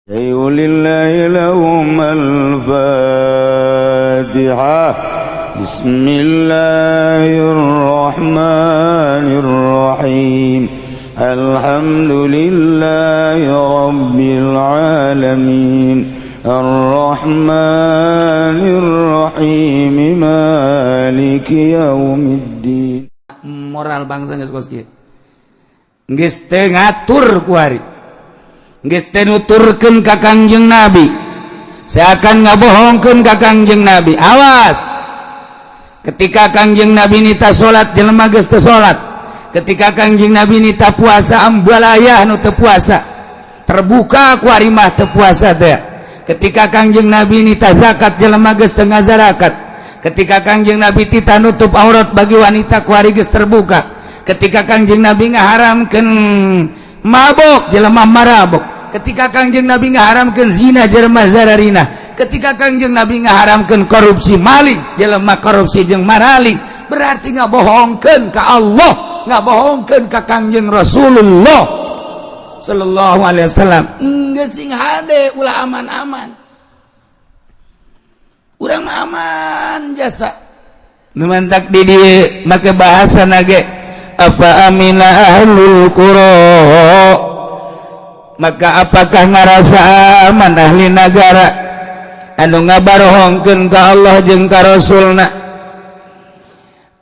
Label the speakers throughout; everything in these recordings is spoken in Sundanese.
Speaker 1: لله لهم الفاتحة. بسم الله الرحمن الرحيم. الحمد لله رب العالمين الرحمن الرحيم مالك يوم الدين.
Speaker 2: Moral bangsa geus kos kieu, geus teu ngatur kuari, geus teu nuturkeun ka Kangjeng Nabi, seakan ngabohongkeun ka Kangjeng Nabi. Awas, ketika Kangjeng Nabi nita salat, jelema geus teu salat. Ketika Kangjeng Nabi nita puasa, ambalayah nu teu puasa, terbuka kuari mah teu puasa teh. Ketika Kangjeng Nabi nita zakat, jelema geus teu ngazarakat. Ketika Kangjeng Nabi tita nutup aurat bagi wanita, kuari geus terbuka. Ketika Kangjeng Nabi ngaharamkeun mabok, jelema marabok. Ketika Kangjeng Nabi ngaharamkeun zina, jelema zararina. Ketika Kangjeng Nabi ngaharamkeun korupsi, maling, jelema korupsi jeung maraling. Berarti ngabohongkeun ka Allah, ngabohongkeun ka Kangjeng Rasulullah sallallahu alaihi wasallam. Geus sing hade, ulah aman-aman. Urang mah aman jasa. Nu mantak di dieu make bahasa nage apa amina ahlul qura, maka apakah ngarasa aman ahli nagara anu ngabarohongkeun ka Allah jeung ka Rasulna,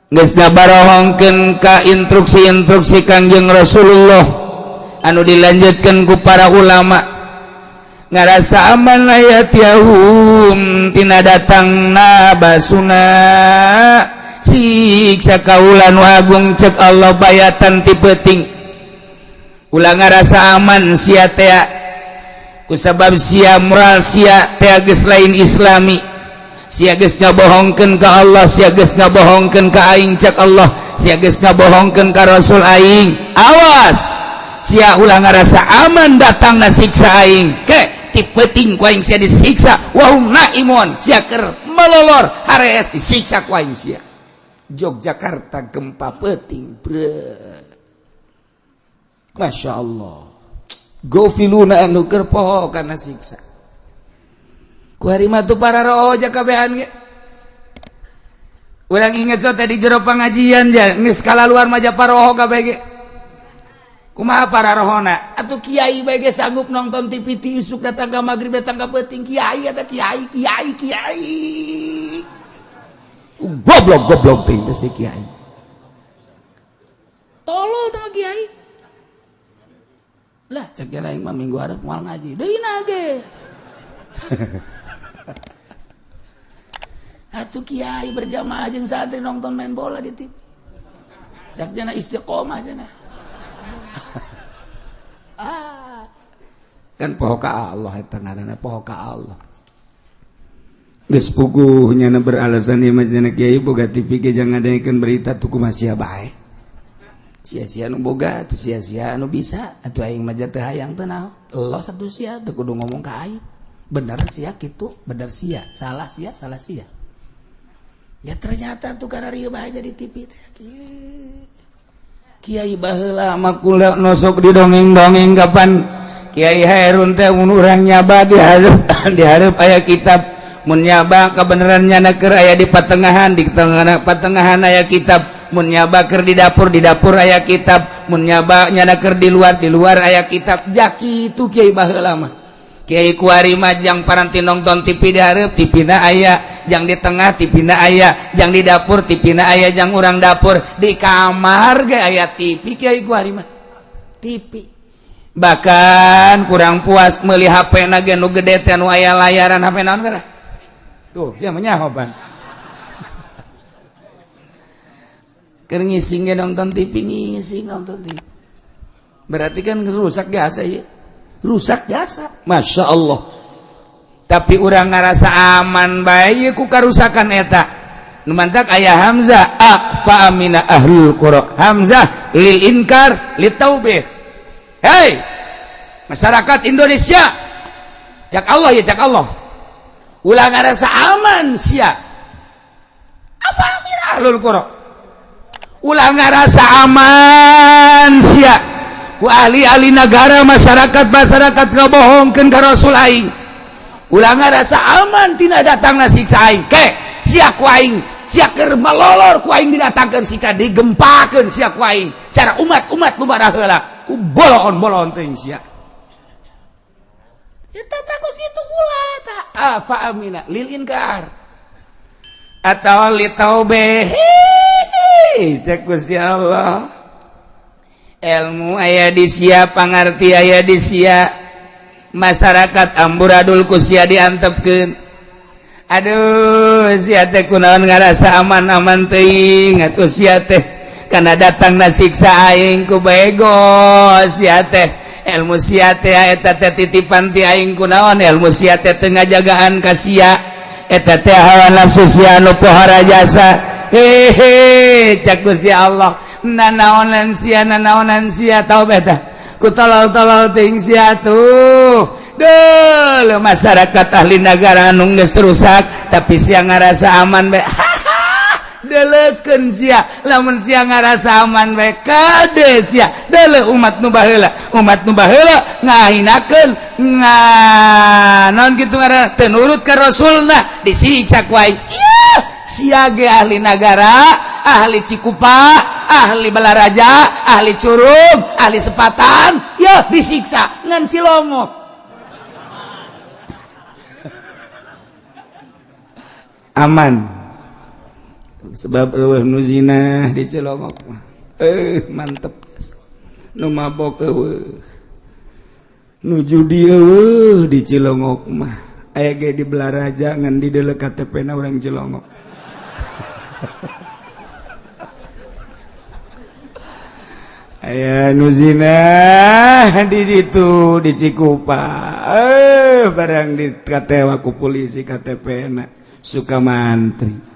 Speaker 2: geus ngabarohongkeun ka instruksi-instruksi Kangjeng Rasulullah anu dilanjutkan ku para ulama, ngarasa aman ayatiyahum tina datangna basuna siksa kaula nu agung, cek Allah, bayatan ti peuting. Ulah ngarasa aman sia teh, kusabab sia moral sia teh geus lain islami. Sia geus ngabohongkeun ka Allah, sia geus ngabohongkeun ka aing, cek Allah, sia geus ngabohongkeun ka Rasul aing. Awas sia, ulah ngarasa aman datangna siksa aing ke ti peuting. Ku aing sia disiksa wahum naimun, sia keur melolor harees disiksa ku aing sia. Yogyakarta gempa peuting bre, Masya Allah, gofiluna anu keur poho kana siksa. Ku hari mah tuh para roja kabehan ge. Urang inget so tadi jero pengajian ja geus kalaluar mah paroho kabeh ge. Kumaha para rohona atuh? Kiai bae ge sanggup nonton TV ti isuk datang ka magrib, datang ka peuting. Kiai eta, kiai kiai kiai goblok goblok teh si kiai tolol teh kiai lah. Cek aing mah minggu hareup moal ngaji deui ge. Atuh kiai berjamaah jeung santri nonton main bola di TV, cek jana istiqomah jana. Ah. Kan poho ka Allah eta, ngaranna poho ka Allah. Geus puguh nyana beralasan ieu mah cenah, kiai boga TV ge jangan ngadengekeun berita tuh, kumaha sia bae. Sia-sia nu boga atuh, sia-sia anu bisa atuh. Aing mah teu hayang teu naon. Los atuh, sia teu kudu ngomong ka aing. Bener sia kitu, bener sia, salah sia, salah sia. Ya ternyata tuh karena bae jadi TV teh. Kiai baheula mah kula nosok di dongeng-dongeng, kapan Kiai Hairun teh mun urang nyaba di hareup, di hareup aya kitab. Mun nyaba kebenaran nyana keur aya di patengahan, di tengah patengahan aya kitab. Mun nyaba keur di dapur, di dapur aya kitab. Mun nyaba nyana keur di luar, di luar aya kitab. Jaki itu kiai baheula mah. Kiai kuari mah jang paranti nonton TV di hareup, TV na aya, jang di tengah TV na aya, jang di dapur TV na aya, jang urang dapur di kamar ge aya TV. Kiai kuari mah TV. Bahkan kurang puas meuli HP na ge nu gede teh, nu aya layaran. HP naon kana tuh sia mah nyaho pan. Keur ngising ge nonton TV, ngising nonton TV. Berarti kan rusak jasa ya, rusak jasa. Masya Allah, tapi urang ngarasa aman bae ku karusakan eta. Nu mantak aya hamzah a fa amina ahlul qura, hamzah lil inkar litaubih. Hei masyarakat Indonesia, cak Allah ya, cak Allah, ulah ngarasa aman sia. Afa amina ahlul qura, ulah ngarasa aman sia. Ku ahli-ahli negara masyarakat-masyarakat ngabohongkeun ka Rasul aing. Ulah ngarasa aman tina datangna siksa aing. Ke sia ku aing, sia keur malolor ku aing didatangkeun siksa, digempakeun sia ku aing. Cara umat-umat nu baraheula ku bolon-bolon teuing sia. Eta takos kitu ulah ta. Afa amina lil inkar atau li taubeh. Cek Gusti Allah. Ilmu aya di sia, pangarti aya di sia, masyarakat amburadul ku sia diantepkeun. Aduh, sia teh kunaon ngarasa aman-aman teuing atuh sia teh kana datangna siksa aing ku bego sia teh. Ilmu sia teh eta teh titipan ti aing kunaon ilmu sia teh teu ngajagaan ka sia, eta teh hawa nafsu sia anu pohara jasa. Hehe, cek Gusti Allah, nanaonan sia, nanaonan sia tahu beta ku tolol-tolol teuing sia tuh. Duh, masyarakat ahli negara anu geus rusak tapi sia ngarasa aman bae. Deleukeun sia, lamun sia ngarasa aman bae kade sia. Deuleu umat nu baheula, umat nu baheula ngahinakeun nga naon kitu ngaranna teu nurut ka Rasulna disiksa ku aing. Ieu sia ge ahli nagara, ahli Cikupa, ahli Balaraja, ahli Curug, ahli Sepatan, ya disiksa ngan Cilongok. Aman. Sebab eueuh nu zina di Cilongok mah. Mantep. Nu mabok eueuh. Nu judi eueuh di Cilongok mah. Aya ge di Balaraja ngan di deuleu KTP-na urang Cilongok. Aya nu zina di ditu di Cikupa, barang di katewa ku polisi KTP na suka mantri.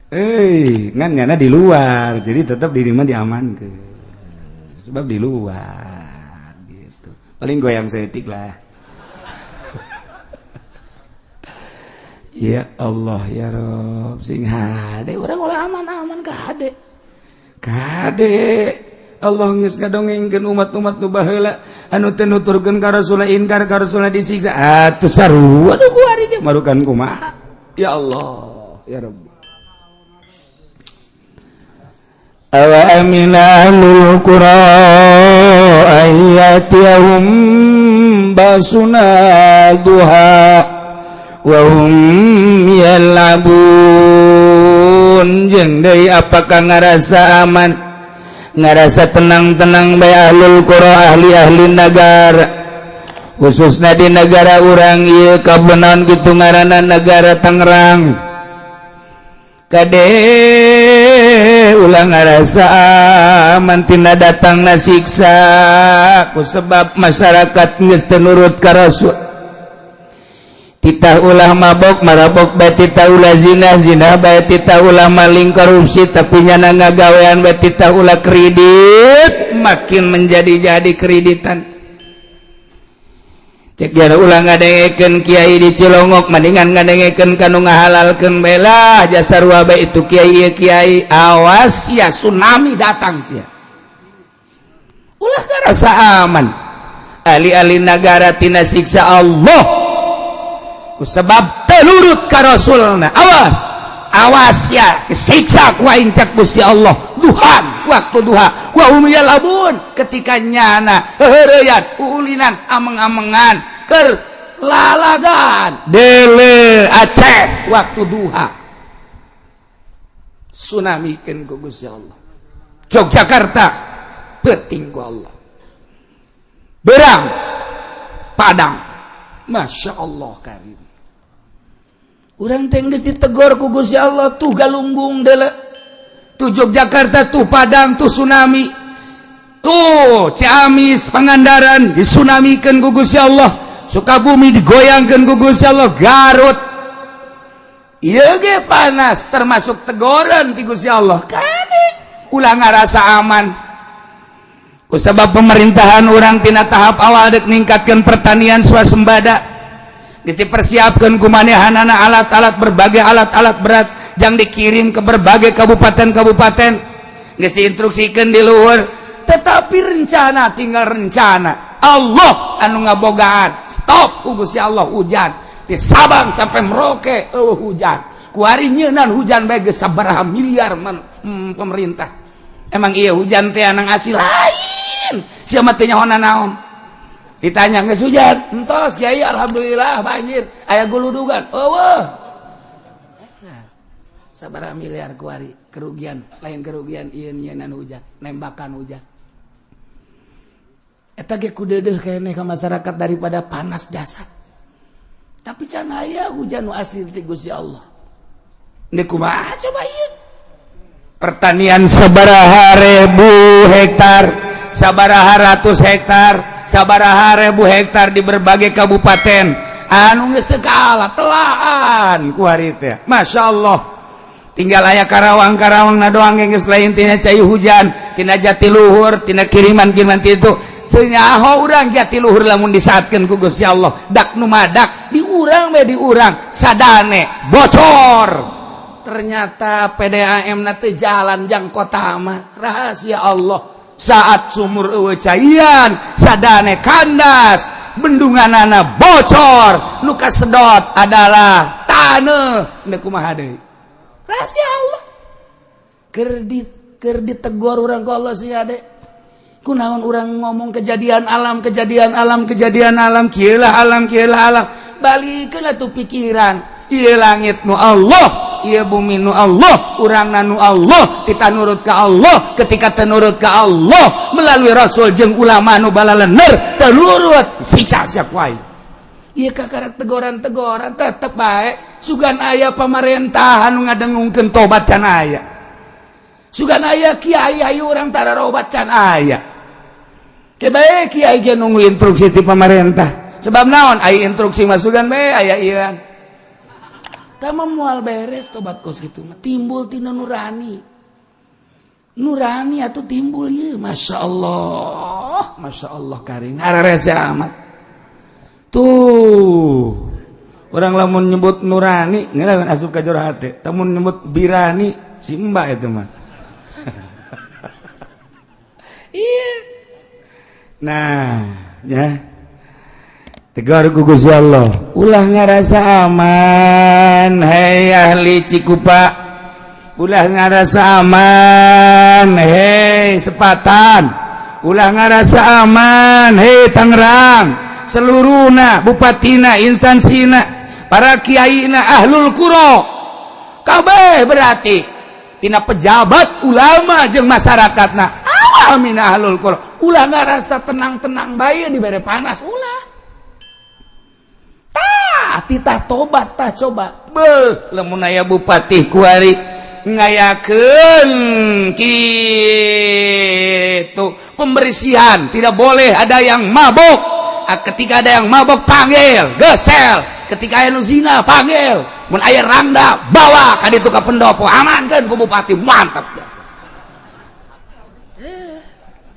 Speaker 2: Ngan nyana di luar, jadi tetap di rumah diamankeun. Sebab di luar gitu. Paling goyang setik lah. Ya Allah ya Rob, sing hade urang ulah aman-aman ka hade. Kade Allah geus ngadongengkeun umat-umat nu baheula anu teu nuturkeun ka Rasul, inkar ka Rasul disiksa. Atuh sarua nu kuari ge marukan kumaha. Ya Allah ya Rabb. Awa amina ahlul qura ayatihum basuna duha wa hum yal'abun. Jeung deui apakah ngarasa aman, ngarasa tenang-tenang bae ahlul qura, ahli-ahli nagara, khususna di negara urang ieu kabenaon kitu ngaranna negara Tangerang. Kade ulah ngarasa aman tina datangna siksa ku sebab masyarakat geus teu nurut ka Rasul. Titah ulah mabok marabok bae, titah ulah zina zina bae, titah ulah maling korupsi tapi nyana ngagawean bae, titah ulah kredit makin menjadi-jadi kreditan. Cek jara ulah ngadengekeun kiai di Cilongok mendingan ngadengekeun kanu ngahalalkeun bae lah jasa sarua bae itu kiai ieu kiai. Awas ya tsunami datang sia. Ulah ngarasa aman ahli-ahli nagara tina siksa Allah sebab telurut ka Rasulna. Awas, awas ya siksa ku aing cek Gusti Allah. Duhan waktu duha wa hum yalabun ketika nyana heureyan uulinan ameng-amengan keur lalagan dele Aceh waktu duha tsunami keun ku Gusti Allah. Yogyakarta peuting ku Allah. Berang Padang Masya Allah karim. Urang teh geus ditegor ku Gusti Allah tuh Galunggung deuleu, tuh Yogyakarta, tuh Padang, tuh tsunami, tuh Ciamis, Pangandaran disunamikeun ku Gusti Allah, Sukabumi digoyangkeun ku Gusti Allah, Garut ieu ge panas termasuk tegoran ti Gusti Allah. Kade ulah ngarasa aman ku sabab pemerintahan urang tina tahap awal dek ningkatkeun pertanian swasembada. Dipersiapkan kumanehanana alat-alat, berbagai alat-alat berat yang dikirim ke berbagai kabupaten-kabupaten, geus diinstruksikeun di luhur, tetep Tetapi rencana tinggal rencana. Allah anu ngabogaan. Stop ku Gusti Allah hujan. Di Sabang sampai Merauke euweuh hujan. Kuari nyeunan hujan bae geus sabaraha miliar pemerintah. Emang iya hujan teh anang asli lain. Sia mah teh nyaho naon. Ditanya geus hujan, entos kiai, alhamdulillah banjir, aya guludugan. Euweuh. Nah, sabaraha miliar kuari kerugian, lain kerugian ieu nyieunnan hujan, nembakan hujan. Eta ge kudeudeuh keneh ka masyarakat daripada panas jasad. Tapi can aya hujan nu asli ti Gusti Allah. Ini kumaha coba ieu?
Speaker 1: Pertanian sabaraha ribu hektar, sabaraha ratus hektar, sabaraha ribu hektar di berbagai kabupaten anu geus teu kalah telaan ku hari teh. Masya Allah, tinggal aya Karawang-Karawang na doang geus lain tina cai hujan, tina jatiluhur, tina kiriman-kiriman itu. Nyaho urang jatiluhur lamun disaatkeun ku Gusti Allah dak nu madak di urang we, di urang sadane bocor.
Speaker 2: Ternyata PDAM na teu jalan jang kota mah rahasia Allah.
Speaker 1: Saat sumur euweuh caian, sadane kandas, bendunganana bocor, nu kasedot adalah taneuh. Ndek kumaha deui?
Speaker 2: Rahasia Allah. Keur ditegor urang ku Allah sih ade. Kunaon urang ngomong kejadian alam, kejadian alam,
Speaker 1: kejadian alam, kieu lah alam, kieu lah alam.
Speaker 2: Balikeun atuh pikiran.
Speaker 1: Ieu langit nu Allah, ieu bumi nu Allah, urang nu Allah, kita nurut ka Allah. Ketika tenurut ka Allah melalui Rasul jeung ulama nu balalener, tenurut siksa siap wae.
Speaker 2: Ieu kakarak tegoran-tegoran tetep bae. Sugan aya pamarentah
Speaker 1: anu ngadengungkeun tobat can aya.
Speaker 2: Sugan aya kiai ayu urang tararobat can
Speaker 1: aya.
Speaker 2: Kebae kiai
Speaker 1: ge nunggu instruksi ti pamarentah. Sebab naon? Aya instruksi masukan bae aya ieu.
Speaker 2: Tama moal beres tobat kos gitu mah timbul tina nurani. Nurani atau timbul ieu, Masya Allah. Masya Allah karing hararese amat.
Speaker 1: Tuh. Orang lamun nyebut nurani ngelawan asup ka jero hate. Lamun nyebut birani si mbak itu mah. Iya. Nah, ya. Tegar ku Gusti Allah. Ulah ngarasa aman, hei ahli Cikupa. Ulah ngarasa aman, hei Sepatan. Ulah ngarasa aman, hei Tangerang. Seluruhna, bupatina, instansina, para kiaina, ahlul qura. Kabeh berarti tina pejabat, ulama jeung masyarakatna. Amin ahlul qura.
Speaker 2: Ulah ngarasa tenang-tenang bae dibere panas ulah. Tah, titah tobat tah coba.
Speaker 1: Beuh, lamun aya bupati kuari ngayakeun kitu pembersihan, tidak boleh ada yang mabok. Ah, ketika ada yang mabok panggil, gesel. Ketika aya nu zina panggil. Mun aya rangda bawa ka ditu ka pendopo, amankeun ku bupati, mantap biasa.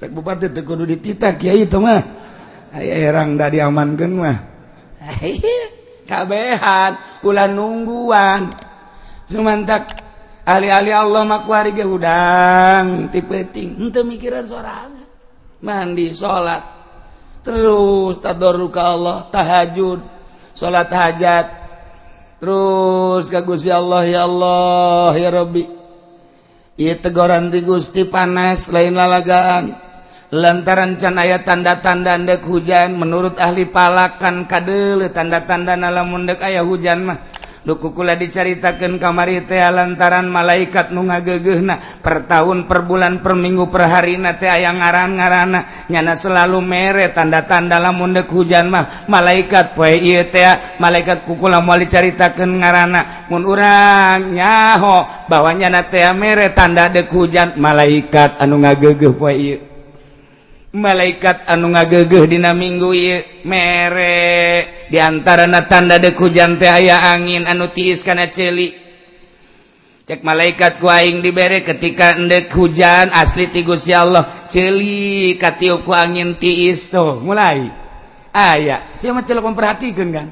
Speaker 1: Cek bupati teu kudu dititah kiai itu mah. Aya rangda diamankeun mah. Kabehan ulah nungguan. Sumantak ahli-ahli Allah mah kuari ge hudang ti peuting,
Speaker 2: henteu mikiran sorangan.
Speaker 1: Mandi, salat, terus tadarru ka Allah, tahajud, salat hajat, terus ka Gusti Allah, ya Allah, ya Rabbi. Ieu tegoran ti Gusti panas lain lalagaan. Lantaran can aya tanda-tanda ndek hujan, menurut ahli falak kan kadeuleu tanda-tanda lamun ndek aya hujan mah. Duh kula dicaritakeun kamari teh lantaran malaikat nu ngageugeuna per tahun, per bulan, per minggu, per harina teh aya ngaran-ngaranna, nyana selalu mere tanda-tanda lamun deuk hujan mah malaikat poe ieu teh malaikat kukula moal dicaritakeun ngaranna. Mun urang nyaho bahwa nyana teh mere tanda deuk hujan malaikat anu ngageugeuh poe ieu, malaikat anu ngageugeuh dina minggu ieu mere diantarana tanda deuk hujan teh aya angin anu tiis kana ceuli. Cek malaikat ku aing dibere ketika endek hujan asli ti Gusti Allah, ceuli katiup ku angin tiis tuh mulai aya. Sia mah tilok memperhatikeun kan,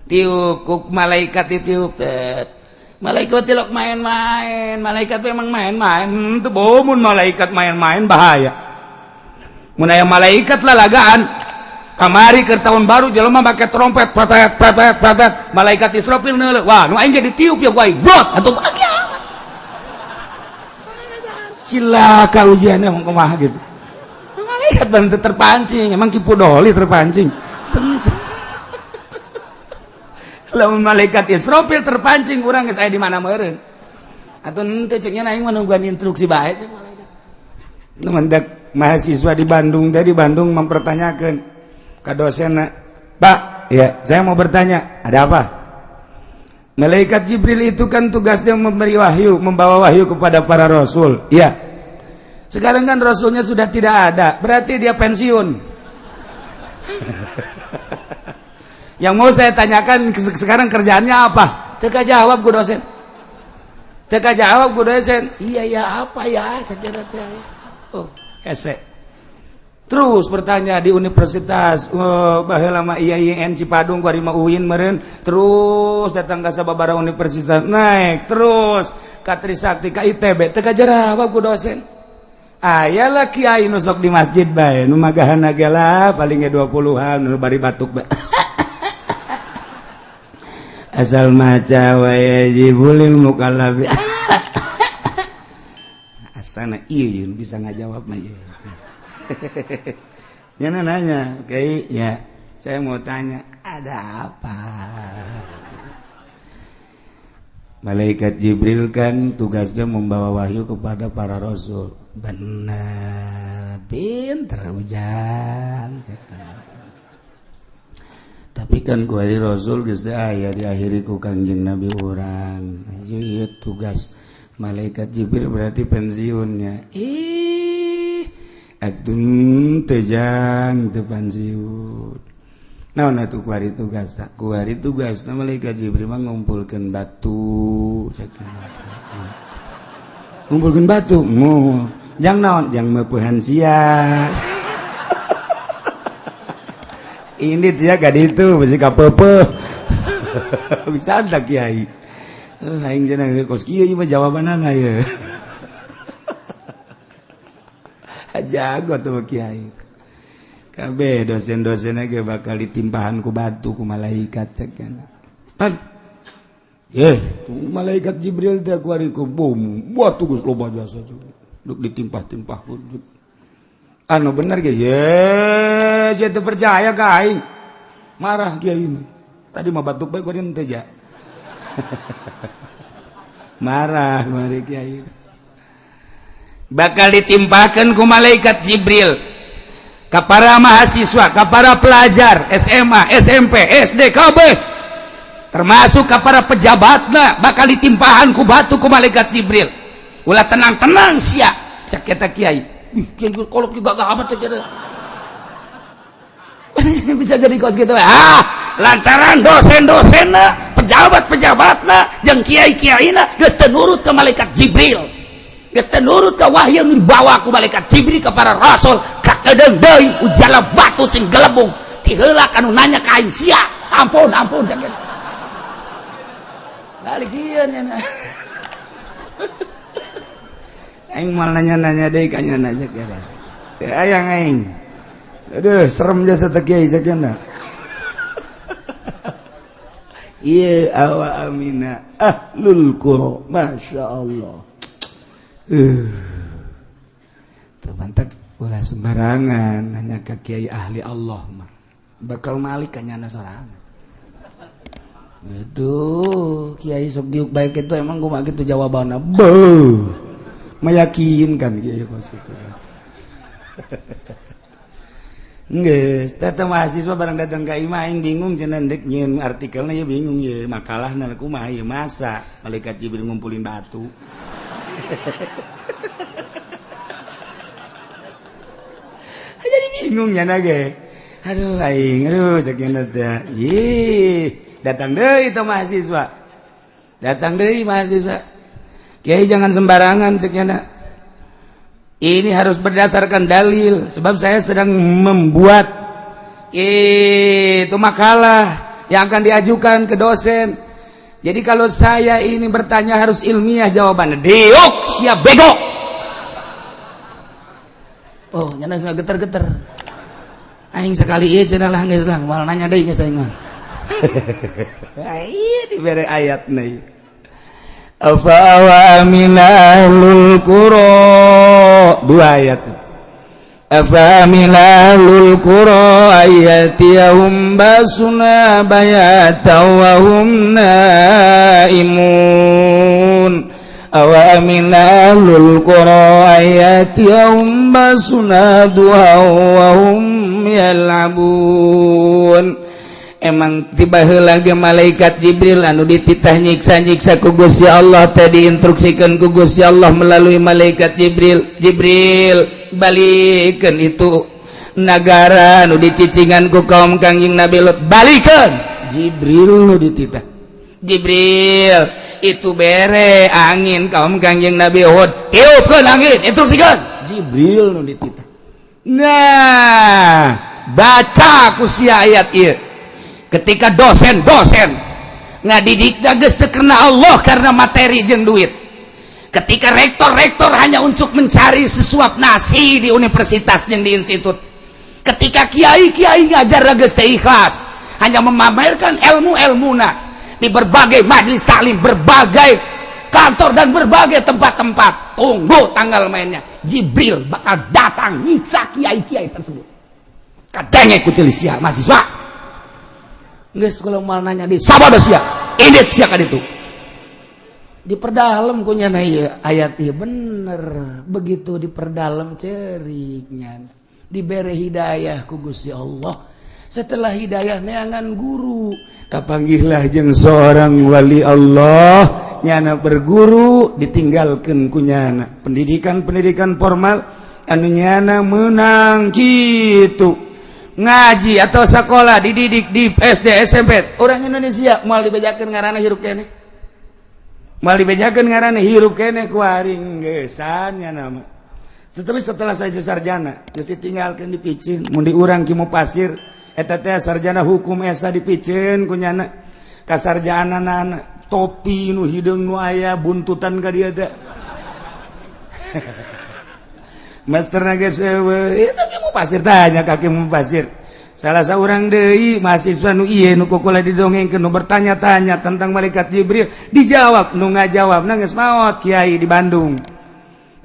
Speaker 1: tiup ku malaikat ditiup tet.
Speaker 2: Malaikat tilok main-main, malaikat memang main-main.
Speaker 1: Teu bomun malaikat main-main bahaya.
Speaker 2: Mun aya malaikat lalagaan kamari ke tahun baru jelema make trompet pratet pratet pratet, malaikat Israfil neuleuh, wah nu aing ge ditiup ya ku aing brot atuh kiamat. Cilaka ujiannya emang kumaha gitu. Malaikat bantu terpancing, emang Ki Pudoli terpancing. Tentu. Lamun malaikat Israfil terpancing urang geus aya di mana meureun. Atuh henteu cek nya aing mah nungguan instruksi bae cek malaikat. Nu mendak mahasiswa di Bandung tadi Bandung mempertanyakan ke dosen, "Pak, ya, saya mau bertanya, ada apa?" Malaikat Jibril itu kan tugasnya memberi wahyu, membawa wahyu kepada para rasul. Iya. Sekarang kan rasulnya sudah tidak ada, berarti dia pensiun. Yang mau saya tanyakan sekarang kerjaannya apa? Teka jawab ku dosen. Teka jawab ku dosen. Iya ya apa ya? Saya kira teh. Oh, hese. Terus bertanya di universitas, oh, baheula mah IAIN Cipadung kuari mah UIN meureun, terus datang ka sababaraha universitas, naik terus ka Trisakti, ka ITB, teu kajawab ku dosen. Aya lah kiai nu sok di masjid bae, nu magahana ge lah paling ge 20-an nu bari batuk bae. Asal maca wa yajibul mukallafi. Asana ieu bisa ngajawab mah ieu. Nya nanya, "Kiai, ya, saya mau tanya, ada apa?" Malaikat Jibril kan tugasnya membawa wahyu kepada para rasul. Benar, pinter ujang. Tapi kan kuari rasul geus aya diakhiri ku Kangjeng Nabi urang. Ieu tugas malaikat Jibril berarti pensiunnya. Ih, atuh teu jang teu pensiun. Naon atuh kuari tugas? Kuari tugas malaikat Jibril mah ngumpulkeun batu, cek ngumpulkeun batu. Mu jang naon? Jang meupehan sia. Ini dia gak itu mesti kapepe. Bisa tak kiai? Aing cenah kos kieu mah jawabanana ye. Jago tuh kiai. Kabeh dosen-dosenna ge bakal ditimpahan ku batu ku malaikat cek kan. Pan. Ye, malaikat Jibril teh kuari ku bom, batu geus loba jasa duk ditimpah-timpah ku. Anu bener ge, ye, saya teu percaya ka aing. Marah kiai ini. Tadi mah batuk bae kuari teh ja. Marah mari kiai. Bakal ditimpakan ku malaikat Jibril ka para mahasiswa, ka para pelajar SMA, SMP, SD, KB, termasuk ka para pejabatna bakal ditimpahan ku batu ku malaikat Jibril. Ulah tenang-tenang sia, cek eta kiai. Ih, kiai kolot juga gak amat cek eta. Bisa jadi kos gitu. Ah, lantaran dosen-dosenna, pejabat-pejabatna, jeung kiai-kiaina geus teu nurut ka malaikat Jibril. Geus teu nurut ka wahyu nu dibawa ku malaikat Jibril ka para rasul, kakedeung deui ujala batu sing gelebung. Ti heula kanu nanya ka aing sia. Ampun, ampun cek eta. Balik sieun nya. Aing mal nanya-nanya deui ka nya cek eta. Teu aya aing. Aduh, serem jasa teh kiai cek nya. Iya awa amina ahlul qura, masya Allah. Tuh mantak ulah sembarangan nanya ke kiai ahli Allah mah. Bakal malik kanyana sorangan. Itu kiai sok diuk baik itu emang gua gitu jawabanna. Beuh. Meyakinkan kiai kos kitu. Geus, teh mahasiswa barang datang ka imah aing bingung cenah ndek nyieun artikelna ya bingung ye makalahna kumaha ieu masa malaikat Jibril ngumpulin batu. Jadi bingung nya ge. Aduh aing, aduh sakieu teh. Ih, datang deui teh mahasiswa. Datang deui mahasiswa. Kiai jangan sembarangan cek nya. Ini harus berdasarkan dalil sebab saya sedang membuat itu makalah yang akan diajukan ke dosen. Jadi kalau saya ini bertanya harus ilmiah jawabannya. Diuk siap bego.
Speaker 1: Oh, nyana geter-geter. Aing sekali ieu cenah lah, geus lah, moal nanya deui geus aing mah. Iya, dibere ayat nih. Afa wa amina ahlul qura, dua ayat. Afa amina ahlul qura ayatiyahum basuna bayata wa hum naimun. Awa amina ahlul qura ayatiyahum basuna duha wa hum yal'abun. Emang tiba heula ge malaikat Jibril anu dititah nyiksa-nyiksa ku Gusti Allah teh diinstruksikan ku Gusti Allah melalui malaikat Jibril, "Jibril, balikeun itu nagara anu dicicingan ku kaum Kangjeng Nabi Lut, balikeun." Jibril nu dititah, "Jibril, itu bere angin kaum Kangjeng Nabi Hud, tiupkeun angin, instruksikan." Jibril nu dititah. Nah, baca ku sia ayat ieu. Ketika dosen-dosen ngadidik geus teu karena Allah, karena materi jeung duit, ketika rektor-rektor hanya untuk mencari sesuap nasi di universitas jeung di institut, ketika kiai-kiai ngajar geus teu ikhlas, hanya memamerkan ilmu-ilmuna di berbagai majelis taklim, berbagai kantor, dan berbagai tempat-tempat, tunggu tanggal mainnya. Jibril bakal datang nyiksa kiai-kiai tersebut. Kadenge ku sia mahasiswa. Geus, kalau mal nanya di sabodo sia, indit sia ka ditu. Diperdalam ku nyana ieu ayat ieu, bener. Begitu diperdalam, ceriknya dibere hidayah ku Gusti Allah. Setelah hidayah, neangan guru, kapanggihlah jeung seorang wali Allah. Nyana berguru, ditinggalkan ku nyana pendidikan-pendidikan formal anu nyana menang gitu ngaji atau sekolah, dididik di SD, SMP. Orang Indonesia moal dibejakeun ngaranna hirup keneh, moal dibejakeun ngaranna hirup keneh ku aring geusan nya nama. Tetapi setelah saya sarjana geus ditinggalkeun, dipiceun mun di urang Ki Pasir eta teh sarjana hukum esa, dipiceun ku nyana kasarjanana topi nu hideung nu aya buntutan ka dieu teh. Master geus eueuh itu Ki Pasir, tanya ka Ki Pasir. Salah seorang deui mahasiswa nu ieu nu kukula didongengkeun, nu bertanya-tanya tentang malaikat Jibril, dijawab, nu ngajawab geus maot, kiai di Bandung.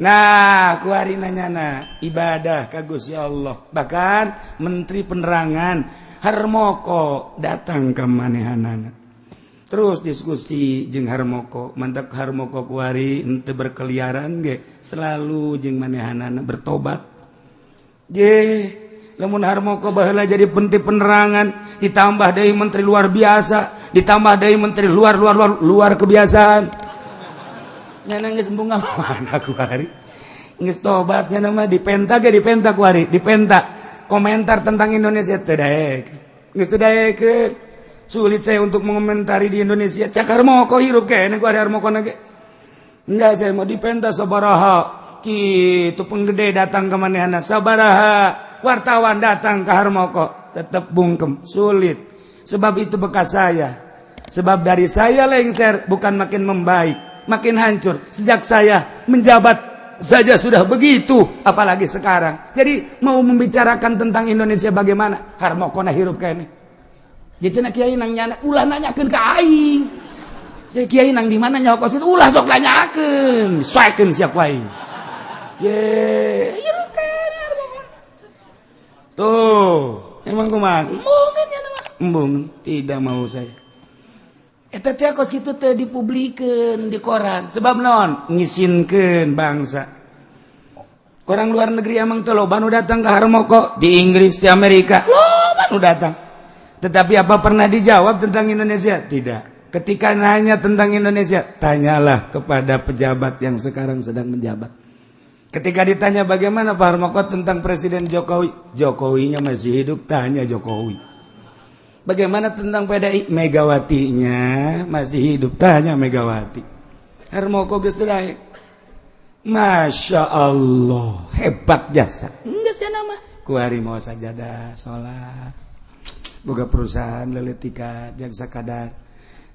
Speaker 1: Nah, kuari nanyana ibadah ka Gusti Allah. Bahkan menteri penerangan Harmoko datang ke manehanana, terus diskusi jeung Harmoko. Mantap, Harmoko kuari ente berkeliaran ge selalu jeung manehanana bertobat. Je lamun Harmoko baheula jadi menteri penerangan, ditambah deui menteri luar biasa, ditambah deui menteri luar luar luar luar kebiasaan, nyana geus embung mana kuari geus tobat. Nyana mah dipenta ge, dipenta kuari, dipenta komentar tentang Indonesia, teu daek, geus teu daekeun. "Sulit saya untuk mengomentari di Indonesia," cak Harmoko. Hirup kene ku ada Harmoko ge. "Enggak, saya mau dipenta sabaraha kitu penggede datang ke manehana, sabaraha wartawan datang ke Harmoko, tetap bungkem, sulit, sebab itu bekas saya. Sebab dari saya lengser bukan makin membaik, makin hancur. Sejak saya menjabat saja sudah begitu, apalagi sekarang. Jadi mau membicarakan tentang Indonesia bagaimana?" Harmoko na hirup kene. Jadi cenah kiai nang nyana, "Ulah nanyakeun ka aing. Saya kiai nang di mana nyaho kos itu, ulah sok nanyakeun, soekeun sia ku aing." Je, hirup kene Harmoko. Tuh, emang kumaha? Embungeun nya mah. Embung, tidak mau saya. Eta teh kos kitu teh dipublikeun di koran. Sebab naon? Ngisinkeun bangsa. Orang luar negeri emang teh loba nu datang ke Harmoko, di Inggris, di Amerika. Loba nu datang. Tetapi apa pernah dijawab tentang Indonesia? Tidak. Ketika nanya tentang Indonesia, tanyalah kepada pejabat yang sekarang sedang menjabat. Ketika ditanya bagaimana Pak Harmoko tentang Presiden Jokowi, Jokowinya masih hidup, tanya Jokowi. Bagaimana tentang PDI? Megawatinya masih hidup, tanya Megawati. Harmoko geus teu. Masya Allah, hebat jasa. Enggak sih nama. Kuari mau sajadah, sholat. Boga perusahaan leletikan yang sakadar.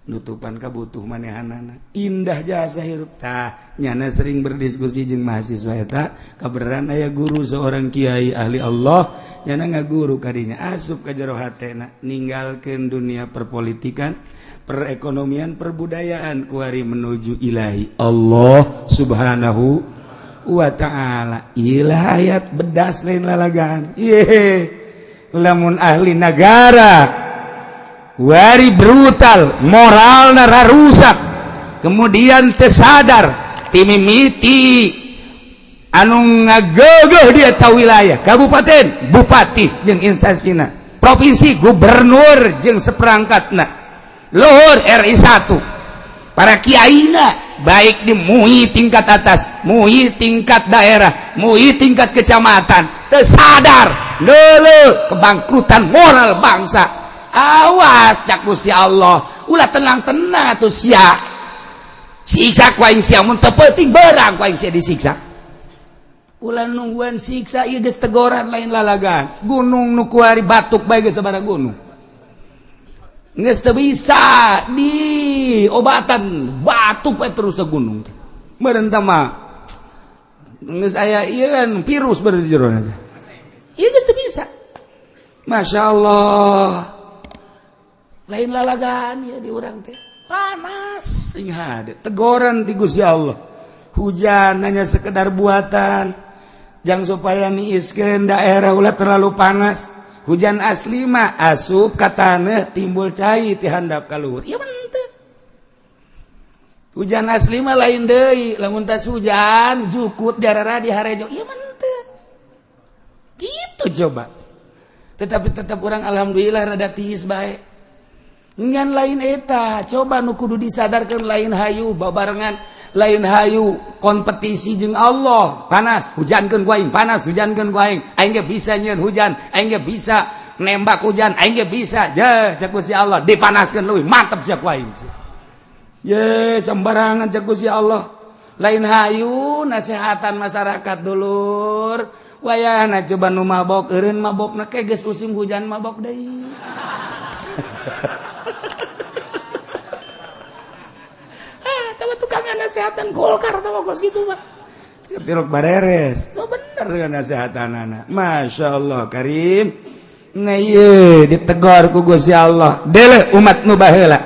Speaker 1: Nutupan kabutuh manehanana, indah jasa hirup. Tah, nyana sering berdiskusi jeung mahasiswa eta. Kabeneran aya guru, seorang kiai ahli Allah, nyana ngaguru kadinya, asup ka jero hatena ninggalkeun dunia perpolitikan, perekonomian, perbudayaan, kuari menuju ilahi Allah Subhanahu wa Ta'ala. Ilah, ayat bedas, lain lalagaan. Ye, lamun ahli negara wari brutal, moral rusak, kemudian tersadar timimiti anu ngagegeh dia tahu wilayah kabupaten, bupati jeung instansina, provinsi, gubernur jeung seperangkatna, luhur RI 1, para kiaina, baik di MUI tingkat atas, MUI tingkat daerah, MUI tingkat kecamatan, tersadar lele kebangkrutan moral bangsa. Awas, cak Gusti Allah, ulah tenang-tenang atuh sia, siksa ku aing sia. Mun teu penting berang ku aing sia disiksa. Ulah nungguan siksa, ieu geus tegoran, lain lalagan. Gunung nu kuari batuk bae geus sabaraha gunung geus teu bisa di obatan, batuk bae terus ke gunung teh. Meureun mah geus aya ieu kan, virus beureun di jero teh. Ieu geus teu bisa. Masya Allah, lain lalagan ya, di urang teh panas sing hade tegoran ti Gusti Allah. Hujan hanya sekedar buatan jangan supaya niiskeun daerah, ulah terlalu panas. Hujan asli mah asup ka taneuh, timbul cai ti handap ka luhur. Ieu mah henteu. Hujan asli mah lain deui, lamun tas hujan jukut jarara di harejo. Ieu mah henteu gitu. Coba, tetapi tetap orang alhamdulillah rada tiis bae. Ngan lain eta, coba nu kudu disadarkan, lain hayu babarengan, lain hayu kompetisi jeung Allah. Panas, hujankeun ku aing, panas, hujankeun ku aing, aing ge bisa nyieun hujan, aing ge bisa nembak hujan, aing ge bisa. Je, cek Gusti Allah, dipanaskeun leuwih mantep sia ku aing. Ye, sembarangan cek Gusti Allah. Lain hayu nasehatan masyarakat, dulur. Wayahna coba nu mabok eureun mabokna ke geus musim hujan mabok deui. Ah, tawa tukang nasehatan Golkar tawa kos gitu mah. Tilok bareres. Oh, bener dengan nasehatan anak. Masya Allah Karim. Nah, ieu ditegor ku Gusti Allah. Dele umat nu baheula.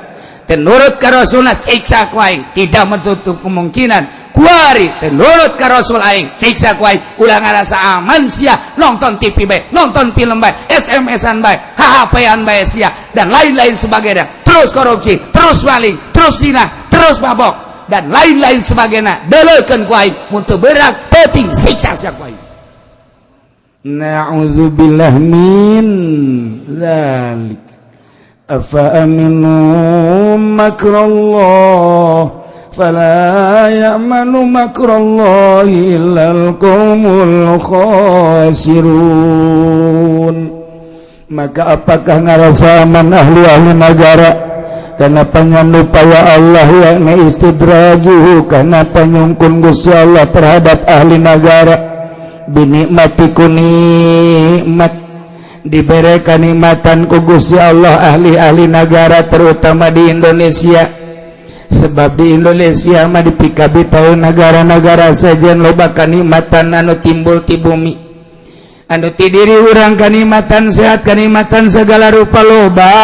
Speaker 1: Teu nurut ka Rasulna, siksa ku aing. Tidak menutup kemungkinan kuari teu nurut ka Rasul aing, siksa ku aing. Ulah ngarasa aman sia, nonton TV bae, nonton film bae, SMS-an bae, HP-an bae sia, dan lain-lain sebagainya. Terus korupsi, terus maling, terus zina, terus mabok, dan lain-lain sebagainya. Deleukeun ku aing, mun teu berak penting siksa sia ku aing. Na'udzubillah min dzalik. Afa aminu makrallah fala ya'manu makrallahi illal qaumul khasirun. Maka apakah ngarasa aman ahli-ahli negara karena panyandupaya Allah, yakni istidrajuhu, karena panyungkun Gusti Allah terhadap ahli negara, binikmati, ku nikmat, diberi kenikmatan ku Gusti Allah ahli-ahli negara, terutama di Indonesia? Sebab di Indonesia mah dipikabi tahu negara-negara saja, loba kanikmatan anu timbul ti bumi, anu ti diri urang, kanikmatan sehat, kanikmatan segala rupa loba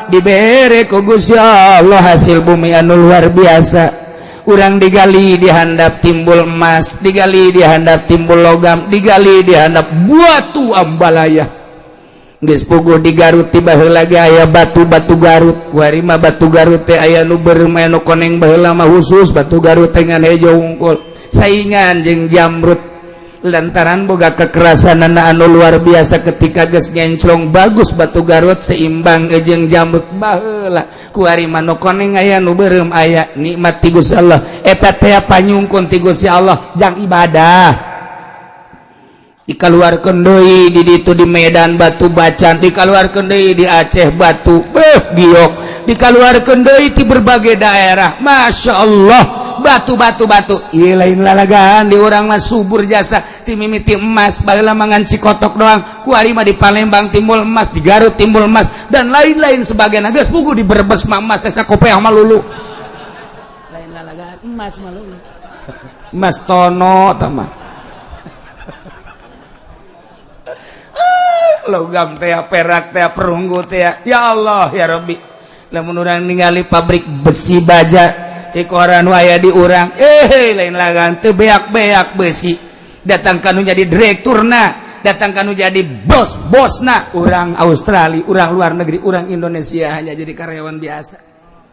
Speaker 1: dibere ku Gusti Allah, hasil bumi anu luar biasa. Urang digali dihandap timbul emas, digali dihandap timbul logam, digali dihandap batu ambalaya. Geus puguh di Garut tiba heula ge aya batu-batu Garut. Kuari mah batu Garut teh aya nu beureum, aya nu koneng. Baheula mah khusus batu Garut teh ngan hejo wungkul, saingan jeung jamrut, lantaran boga kekerasan anu luar biasa. Ketika geus ngenclong bagus, batu Garut seimbang jeung jamrut baheula. Kuari mah nu koneng aya, nu beureum aya. Nikmat ti Gusti Allah eta teh, panyungkun ti Gusti Allah jang ibadah. Dikeluarkan deui di ditu di Medan batu bacan, dikeluarkan deui di Aceh batu giok, dikeluarkan deui di berbagai daerah. Masya Allah.
Speaker 2: Allah, batu batu batu. Iya, lain lalagaan, di urang mah subur jasa ti mimiti emas. Baheula mangan Cikotok doang, kuari mah di Palembang timbul emas, di Garut timbul emas, dan lain-lain sebagainya. Geus puguh di Brebes mah emas teh sakopeah mah lulu. Lain lalagaan, emas mah lulu, emas tono tah mah. Logam teh, perak teh, perunggu teh. Ya Allah ya Rabbi, lamun urang ningali pabrik besi baja di koran aya di urang, eh, lain lagan, teu beak-beak besi. Datang kanu jadi direkturna, datang kanu jadi bos bosna orang Australia, orang luar negeri. Orang Indonesia hanya jadi karyawan biasa.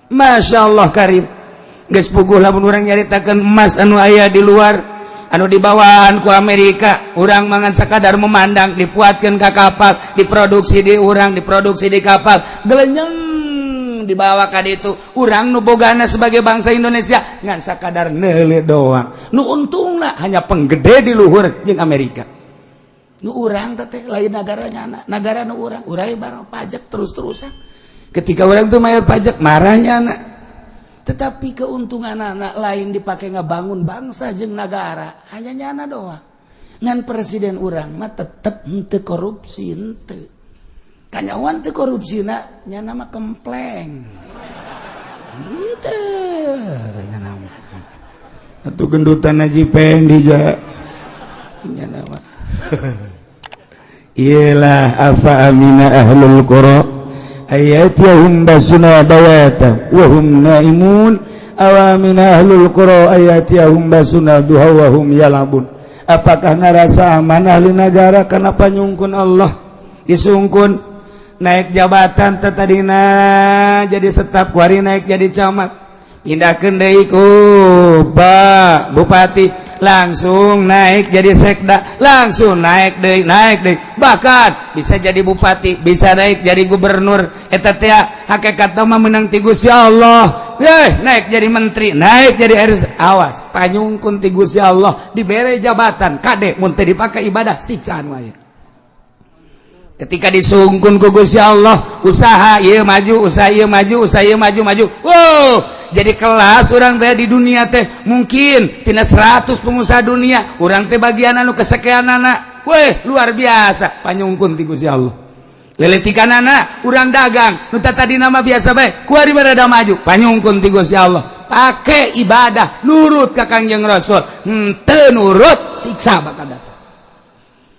Speaker 2: Masya Allah karim. Geus puguh lamun urang nyaritakeun emas anu aya di luar, anu dibawaan ku Amerika, urang mangan sakadar memandang. Dipuatkeun ka kapal, diproduksi di urang, diproduksi di kapal, gelenyeng dibawa ka ditu. Urang nu bogana sebagai bangsa Indonesia ngan sakadar neule doang. Nu untungna hanya penggede di luhur jeung Amerika. Nu urang teh lain negaranya, negara nu urang, urang barang pajak terus-terusan. Ketika orang tuh bayar pajak, marahnya anak. Tetapi keuntungan anak lain dipakai ngebangun bangsa jeung negara, hanya nyana doang. Ngan presiden urang mah tetep henteu korupsi, henteu kanyawan teu korupsi na, nyana mah kempleng henteu nyana mah.
Speaker 1: Atuh gendutan Haji Pendi ja.
Speaker 2: Nyana mah.
Speaker 1: Iyalah, afa amina ahlul qura ayatihum basuna bayata wa hum naimun, aw amina ahlul qura ayatihum basuna duha wa hum yalabun. Apakah ngarasa aman ahli negara karena panyungkun Allah? Disungkun naik jabatan, tadina jadi staf, kuari naik jadi camat, pindahkeun deui ku Pak Bupati, langsung naik jadi sekda, langsung naik deui, naik deui, bahkan bisa jadi bupati, bisa naik jadi gubernur. Eta teh hakikat mah menang ti Gusti Allah. Eh, naik jadi menteri, naik jadi harus awas, panyungkun ti Gusti Allah dibere jabatan. Kade mun teu dipake ibadah, siksaan wae. Ketika disungkun ku Gusti Allah, usaha ieu maju, usaha ieu maju, usaha ieu maju maju. Wow, jadi kelas orang teh di dunia teh mungkin tina 100 pengusaha dunia, orang teh bagian anu kesekian anak. Weh, luar biasa panyungkun ti Gusti Allah. Leletikan anak urang dagang nu tadi nama biasa bae, kuari berada maju, panyungkun ti Gusti Allah. Pakai ibadah, nurut ka Kangjeng Rasul. Henteu nurut, siksa bakal datang.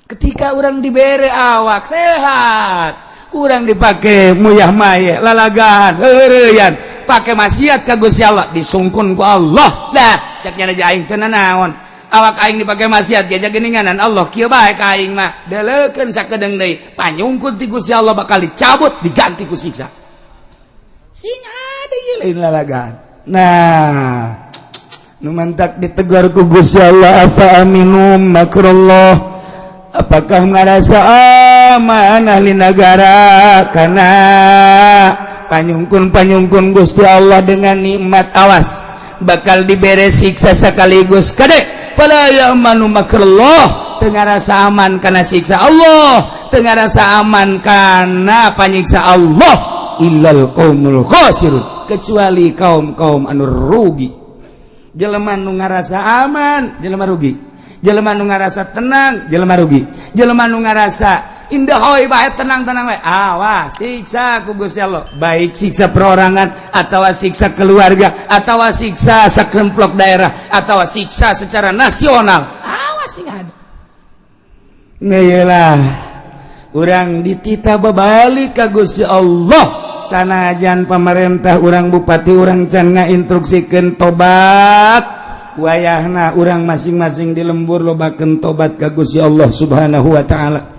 Speaker 1: Ketika orang dibere awak sehat, kurang dipakai muyah maye, lalagan, heureuyan, pakai maksiat ka Gusti Allah, disungkun ku Allah. Dah cek nya aing teu naon, awak aing dipakai maksiat ge geuninganan Allah kieu bae ka aing mah. Deleukeun sakedeung deui, panyungkun ti Gusti Allah bakal dicabut, diganti ku siksa. Sing ada ieu lain lalagan. Nah, nu mantak ditegur ku Gusti Allah, afa aminu makrullah, apakah ngarasa aman ahli negara karena panyungkun panyungkun Gusti Allah dengan nikmat? Awas, bakal dibere siksa sekaligus. Kade, fala ya'manu makrullah, teu ngarasa aman karena siksa Allah, teu ngarasa aman karena panyiksa Allah, illal qaumul khasirun, kecuali kaum-kaum anu rugi. Jelema nu ngarasa aman, jelema rugi. Jelema nu ngarasa tenang, jelema rugi. Jelema nu ngarasa indah hoi bae, tenang-tenang bae, awas, siksa ku Gusti Allah, baik siksa perorangan atau siksa keluarga atau siksa sakremplok daerah atau siksa secara nasional.
Speaker 2: Awas, sing ada.
Speaker 1: Ngeyelah, urang ditita babalik ka Gusti Allah. Sanajan pemerintah urang, bupati urang can ngainstruksikeun tobat, wayahna urang masing-masing di lembur lobakeun tobat ka Gusti Allah Subhanahu wa taala.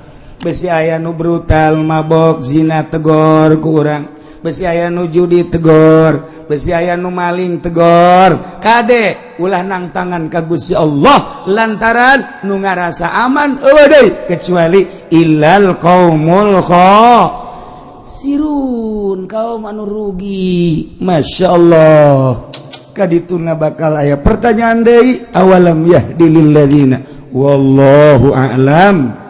Speaker 1: Besi aya nu brutal, mabok, zina, tegor ku urang. Besi aya nu judi, tegor. Besi aya nu maling, tegor. Kade, ulah nang tangan ka Gusti Allah, lantaran nu ngarasa aman eueuh deui kecuali illal qaumul
Speaker 2: khasirun, kaum anu rugi.
Speaker 1: Masya Allah, kadituna bakal aya pertanyaan deui, awalam yahdi lil ladzina, wallahu a'lam.